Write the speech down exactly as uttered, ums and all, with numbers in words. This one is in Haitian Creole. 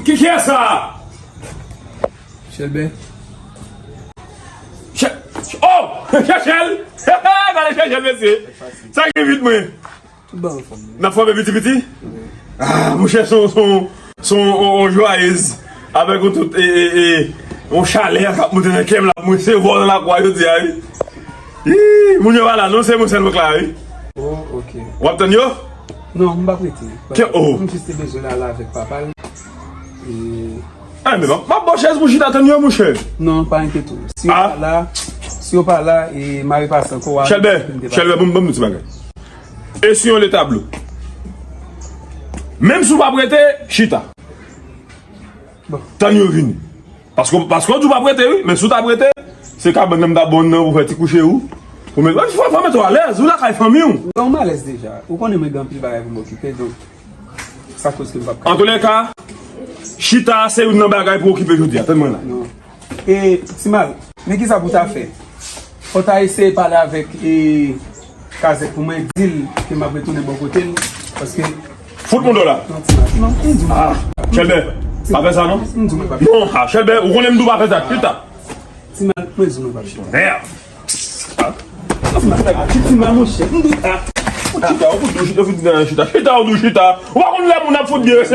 Ki, kiyès sa? Chèlbè. Chè-, oh! Chèchèl! Gade Chèchèl, mesye! Sa ki vit mwen? Tout bagay anfòm. N ap fòme piti piti? Ah, monchè, se yon, se yon, se yon, yon, yon jwayez. Avèk yon tout, e, e, e, yon chalè k ap monte nan kè m la, mwen se vòl nan kwa jodi a, wi. Ih, moun yo pa la, non, se mwen sèl mwen k la, wi. Oh, ok. W ap tann yo? Non, m p ap rete. Ke, oh. M jis te bezwen l ale avèk papa l. E Ah, men m ap, m ap ba w chèz pou chita tann yo, monchè. Non, pa enkyete w. Si yo Ah. pa la, si yo pa la, e mare pase ankò, w a Chèlbè, m te Chèlbè, ban m, ban m di ti bagay. Esiyonn le tablo. Menm si w p ap rete, chita. Bon. Tann yo vini. Paske, paske w di w p ap rete, wi, men si w t ap rete, se kabann nan m t ap ba w nan pou fè ti kouche ou. Pou mete, fò, fò mete w alèz, ou lakay fanmi w. Non, m alèz deja. Ou konnen mwen gen anpil bagay pou m okipe, donk, sa koz ke m p ap ka. Antoulèka, chita se youn nan bagay pou okipe jodi a. Tann mwen la. Non. E, Timal, men kisa pou w ta fè? Fò w ta eseye pale avèk, e, Kazèk pou mwen, di l ke m ap retounen bò kote l, paske Fout moun do la. Non, Timal, non, m di w. Ah, Chèlbè, pa fè sa non. M di w mwen p ap. Non, ah, Chèlbè, ou konnen m di w pa fè sa. Chita. Timal, mwen di w mwen p ap chita. Mèd. Ah. Timal, monchè, m di w, ah. Ou chita, ou di w chita, ou di w chita. Chita, ou di w chita. Ou pa konn lè moun ap fout byen, se